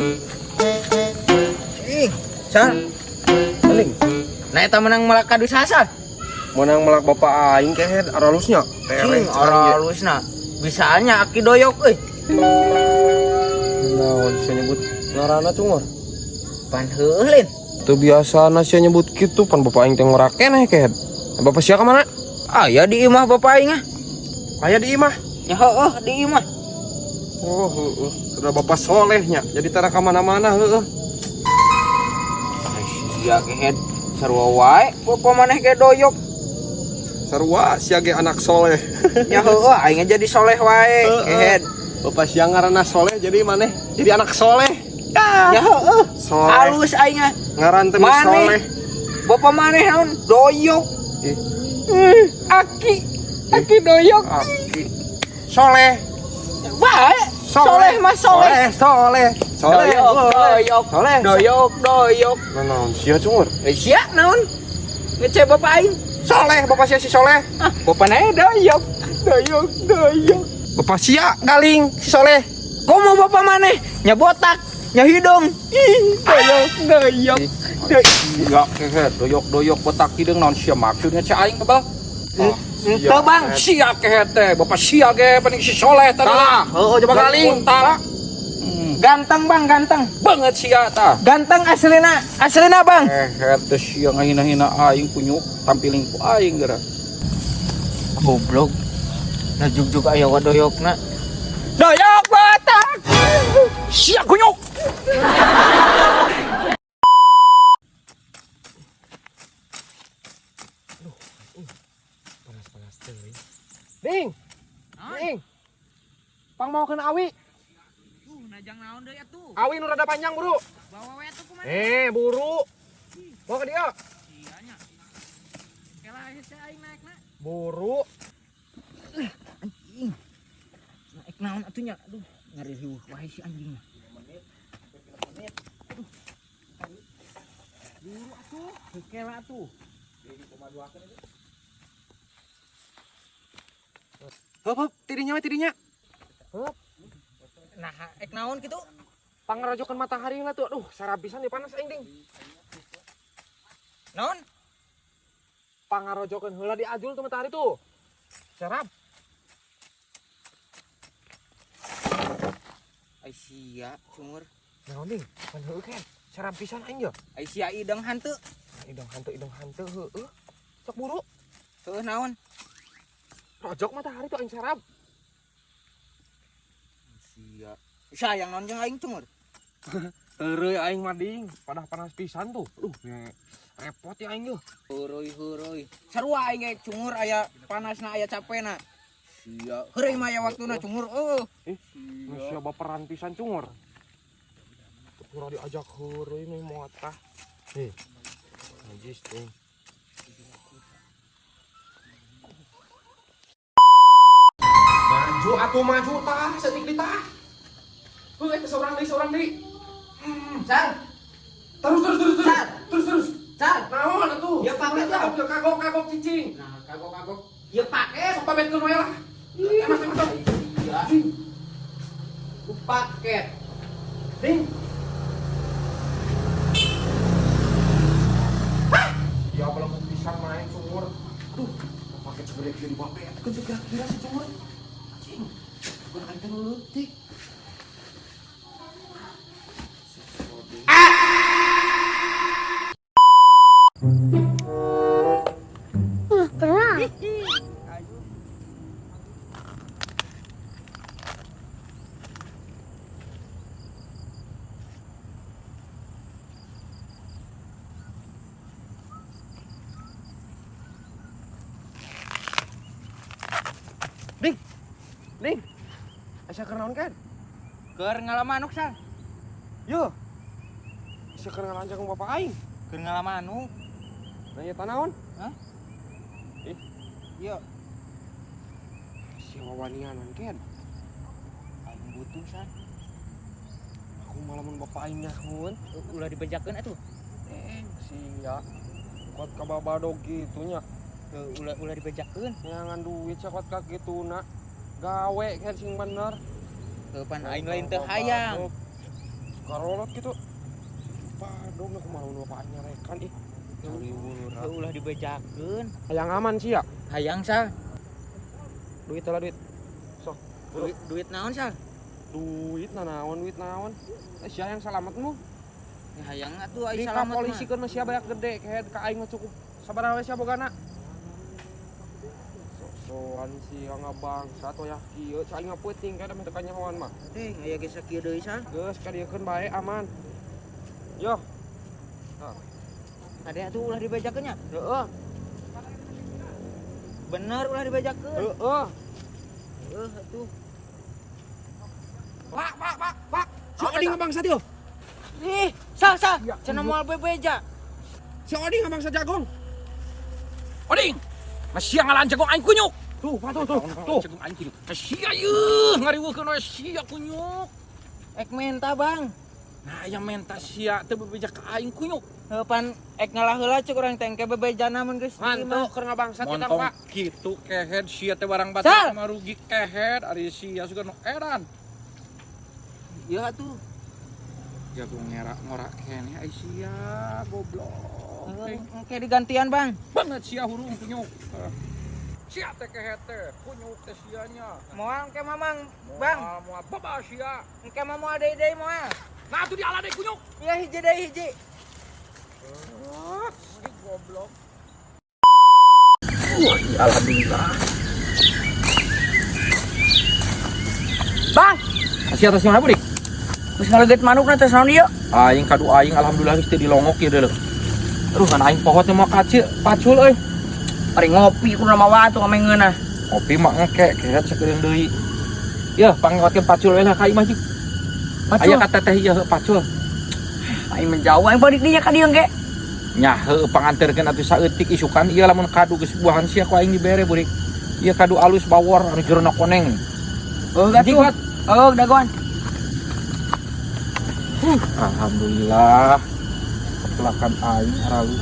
Ih, Sal. Paling Nah eta menang melak kadu sasar. menang melak bapak aing kehed aralusnya. Cing, aralusna. Bisanya aki doyok euy. Naon sia nyebut ngaranna cungur. Pan heueuh lain. Teu biasana sia nyebut kitu pan bapak aing teh ngora keneh kehed. Bapak sia ka mana? Aya di imah bapak aing ah. Aya di imah. Ya heueuh di imah. Oh, heueuh. Sudah bapak solehnya, jadi tara ka mana-mana heueuh. Ai sia kehed sarua wae bapak maneh ge doyok. Sarua sia ge anak soleh. Ya heueuh aing jadi soleh wae kehed. Bapak sia ngaranna soleh jadi maneh jadi anak soleh. Ya heueuh. Soleh. Alus aing ah. Ngaran teh Maneh. soleh. Bapak maneh naon doyok. Ih. Aki aki doyok. Aki. Soleh. Bae. Soleh mah soleh. Soleh. Soleh. Doyok, doyok, Soleh. doyok, doyok. Nah, naon sia cungur? Eh, sia naon? Ngece bapak aing. Soleh, bapak sia si soleh. Ah, bapak nae doyok, doyok, doyok. Bapak sia galing si soleh. Komo bapak maneh? Nya botak, nya hidung. Ih, doyok, doyok. Doyok. Iya, kehed doyok doyok botak hideung naon sia maksud ngece aing bebel. Henteu, Bang. Sia kehed teh, bapak sia ge paling si soleh teh. Tah, heueuh coba galing. Tah. Ganteng, Bang, ganteng. Banget sia tah. Ganteng aslina, aslina, Bang. Kehed teh sia ngahina-hina aing kunyuk tampiling ku aing geura. Goblok. Nah jugjug aya wa doyokna. Doyok botak. Sia kunyuk. Panas-panas teuing. Ding. Ding. Pang mau kena awi. Najang naon deui atuh? Awi nu rada panjang, Bro. Bawa we atuh kumaha? Eh, buru. Bawa ke dia. Sia nya. Kela hese aing naekna. Buru. Anjing. Naik naon atuh nya? Aduh, ngari riweuh wae si anjing mah. Aduh. Buru atuh, kela atuh. Hup, hup, tidinya we tidinya. Hup, Nah, ek naon kitu? pangrajokan matahari lah tuh. Aduh, sarabisan di panas aing, Ding. Naon? Pangarojokeun heula di ajul tuh matahari tuh. Serap. Ai sia, cungur. Naon, Ding? Pan heueuh kan. Serap pisan aing ye. Ai sia ideng hantu. Nah, ideng hantu heueuh. Sok buru. Heueuh naon? Rojok matahari tuh aing serap. Sia. Sayang naon jeung aing cungur. Heureuy aing mah, Ding. Padah panas pisan tuh. Aduh, repot ya aing ye. Heureuy heureuy. Sarua aing ge cungur aya panasna aya capena. Sia. Heureuy mah aya waktuna cungur eueuh. Ih, sia baperan pisan cungur. Pura diajak heureuy mah motah. Ih. Najis tuh. Maju atuh maju tah, setik di tah. Heuh eta seorang deui, seorang deui. Sal, Terus terus terus terus. Sal. Terus terus. sal. Naon atuh? Ya, paket lah. Kagok kagok kagok cicing. Nah, kagok-kagok. Ya paket. Sok pametkeun we lah. Emas emas. Iya. Ku paket. Ding. Hah? Ya belum bisa main cungur. Aduh, paket segede kieu dibapet. Keun kira-kira si cungur. Anjing. Bukan aing teh leutik. Pernah. Ding. Ding. Asa keur naon kan? Keur ngalamanuk sal. Yo. Asa keur ngalanjang bapak aing. Keur ngalamanuk. Nanya tanaon? Hah? Ih, Iya, si wawanianan ken. aing butuh sal. Aku malah mun bapak aing nyahoeun. Ulah dibejakeun atuh. Eh, sia. Kuat ka babadog kitu nya. Ulah ulah dibejakeun. Nyangan duit sia kuat ka kituna. Gawe kan sing bener. Heuh pan aing lain teu hayang. Karolot gitu. Padong aku mau nu apa nyarekan ih. Ulah dibejakeun. Hayang aman sih ya. Hayang Sal. Duit lah duit. Sok. Duit, duit naon Sal? Duit nanaon, duit naon. Eh sia yang salamatmu. Ya, hayang atuh ai Di ka salamat polisi mah. kan masih banyak gede kehed ka aing mah cukup sabaraha we sia bogana. Sok-sokan sia ngabangsat wayah kieu cai aing mah peuting kada meh teu kanyahoan mah. Deh, aya ge sakieu deui Sal. Geus kadieukeun bae aman. Yo. Kade atuh ulah dibejakeun nya. Heeh, Bener ulah dibejakeun. heeh. Heuh atuh. Pak, pak, pak, pak. Si Oding ngabangsat yo. Ih, Sal Sal, cenah moal bebeja. Si Oding ngabangsat jagong. Oding. Masih ngalan jagung aing kunyuk. Tuh, Pak, tuh, tuh, tuh. Jagung aing kunyuk. Sia yeuh ngariweukeun we sia kunyuk. Ek menta, Bang. Nah, yang menta sia teu bebeja ka aing kunyuk. Heuh pan ek ngalah heula cek urang teh engke bebejana mun geus Mantuk keur ngabangsat kita, Montong Pak. kitu kehed sia teh barang Sal! batur mah rugi kehed ari sia suka nu edan. Ieu atuh. Jagung ngera ngorak keneh ai sia goblok. Heuh, engke digantian, Bang. Banget sia hurung kunyuk. Sia teh kehed teh kunyuk teh sianya. Moal engke mamang, Bang. Moal moal baba sia. Engke mah moal deui deui moal. Nah atuh diala deui kunyuk. Iya hiji deui hiji. Ah, si goblok. Wah, alhamdulillah. Bang, Sia atas mana budik? geus ngaleget manukna teh naon ieu? Aing kadu aing alhamdulillah geus teu dilongok ieu deuleu. Aduh kan aing pohot teh mau kace pacul euy. Ari ngopi kudu mawa atuh ame ngeunah. Kopi mah engke kehed sakedeung deui. Yeuh pangewatkeun pacul we lah ka imah cik. Pacul. Aya ka teteh ieu heuh pacul. Aing menjauh aing balik dinya ka dieu engke. Nya heuh panganterkeun atuh saeutik isukan ieu lamun kadu geus buahan sia ku aing dibere burik. Ieu kadu alus bawor anu jerona koneng. Heuh Anjing, atuh. Wat. Heuh dagoan. Alhamdulillah. Kecelakaan aing aralu.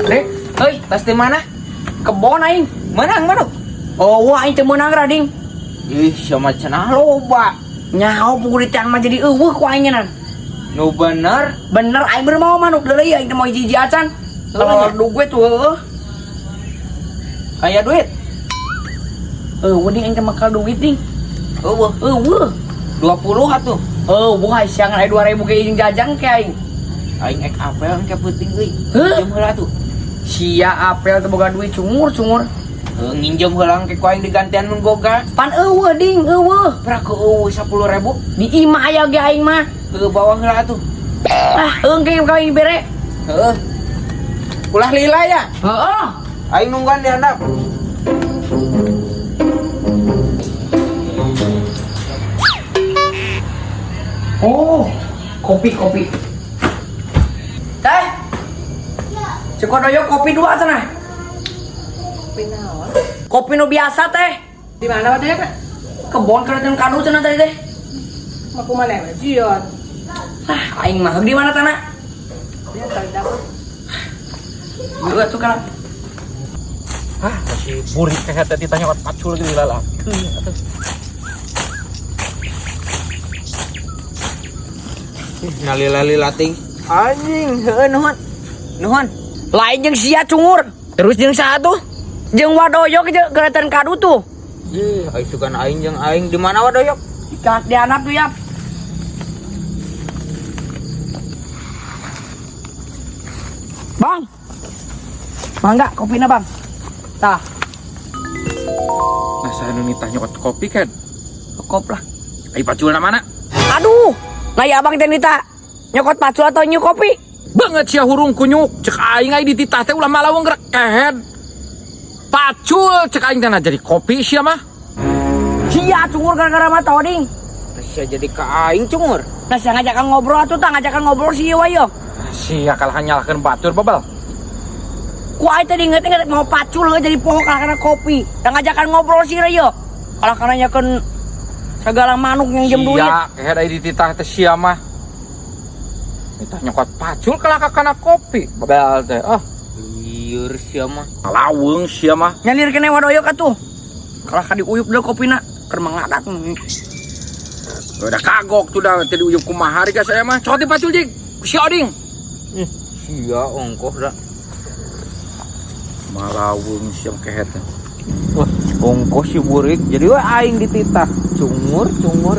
Dek, heuy, tas di mana? Kebon aing. Menang manuk. Oh, wah aing teu meunang rading. Ih, sama cenah loba. Nyaho pukul di tiang mah jadi eueuh ku aing nyenan. Nu bener. Bener aing bener mau manuk deuleu aing teu mau hiji-hiji acan. Kalau duit tuh heueuh. Aya duit. Eueuh ding aing teh makal duit ding. Eueuh, Eueuh. 20 atuh. Eueuh ai siang aya 2000 ge jeung jajan ke aing. Aing ek apel engke peuting euy. Heuh? Nginjem heula atuh. Sia apel teu boga duit cungur-cungur. Heuh, nginjem heula engke ku aing digantian mun boga. Pan eueuh ding, eueuh. Pira ke eueuh 10.000? Di imah aya ge aing mah. Heuh, bawa heula atuh. Ah, engke ka aing bere. Heuh. Ulah lila ya. Heeh. Aing nungguan di handap. Oh, kopi kopi. Teh. Cek doyok kopi dua cenah. Kopi naon? Kopi nu biasa teh. Di mana waktunya, Pak? Kebon kereten kadu cenah tadi teh. Mau kemana ya, Jion? Ah, aing mah di mana tanah? Dia kali dapet. Gua tuh kalau Ah, si burik kehed teh ditanya pacul ge lila atuh. Nah lila-lila ting. Anjing, heuh nuhun. Nuhun. Lain jeung sia cungur. Terus jeung saha tuh? Jeung wadoyok jeung kereten kadu tuh. Ih, ai sugan aing jeung aing di mana wadoyok? Ikat di anak tuh ya. Bang. Mangga kopina, Bang. Tah, Nah, saya nu nitah nyokot kopi kan. kop lah. Ai paculna mana? Aduh, nah ya abang teh nita nyokot pacul atau nyu kopi? Banget sia hurung kunyuk. Cek aing ai dititah teh ulah malaweng gerak kehed. Pacul cek aing teh nah jadi kopi sia mah. Sia cungur gara-gara mata oding. Sia jadi ka aing cungur. Nah, sia ngajakan ngobrol atuh tah ngajakan ngobrol si ieu yo. Sia kalah nyalahkeun batur babal. Ku aing teh inget-inget mau pacul heuh jadi poho kalah karena kopi. Dan ngajakan ngobrol si ieu. Kalah karena nyakeun segala manuk yang jem duit. Sia kehed ai dititah teh sia mah. Nitah nyokot pacul kalah ka kana kopi. Babal teh ah Lieur sia mah. laweng sia mah. Nyalir kene wadoyok atuh. Kalah ka diuyup deui kopina. Keur mangadak. Udah kagok tuh dah tadi uyup kumaha hari ka saya mah. Cokot dipacul jig. Si Oding. Sia ongkoh dah. Malawung siang kehet. Wah, ongkoh si burik. Jadi wah aing dititah. Cungur, cungur.